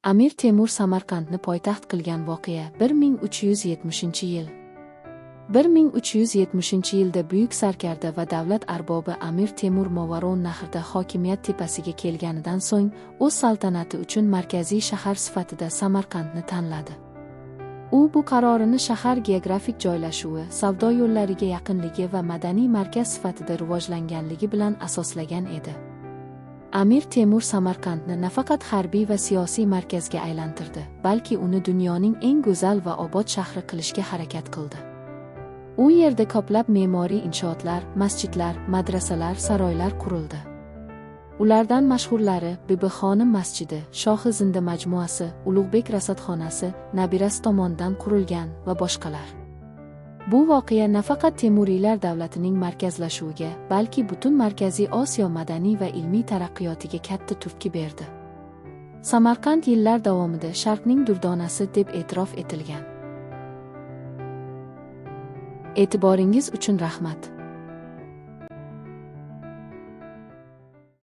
Amir Temur Samarqandni poytaxt qilgan voqea 1370-yil. 1370-yilda buyuk sarkarda va davlat arbobi Amir Temur Movarounnahrda hokimiyat tepasiga kelganidan so'ng o'z saltanati uchun markaziy shahar sifatida Samarqandni tanladi. U bu qarorini shahar geografik joylashuvi, savdo yo'llariga yaqinligi va madaniy markaz sifatida rivojlanganligi bilan asoslagan edi. Amir Temur Samarqandni nafaqat harbiy va siyosiy markazga aylantirdi, balki uni dunyoning eng go'zal va obod shahri qilishga harakat qildi. U yerda ko'plab me'moriy inshootlar, masjidlar, madrasalar, saroylar qurildi. Ulardan mashhurlari Bibixonim masjidi, Shohi Zinda majmuasi, Ulug'bek rasadxonasi, nabirasi tomonidan qurilgan va boshqalar. Bu voqea nafaqat Temuriylar davlatining markazlashuviga, balki butun Markaziy Osiyo madaniy va ilmiy taraqqiyotiga katta turtki berdi. Samarqand yillar davomida Sharqning durdonasi deb e'tirof etilgan. E'tiboringiz uchun rahmat.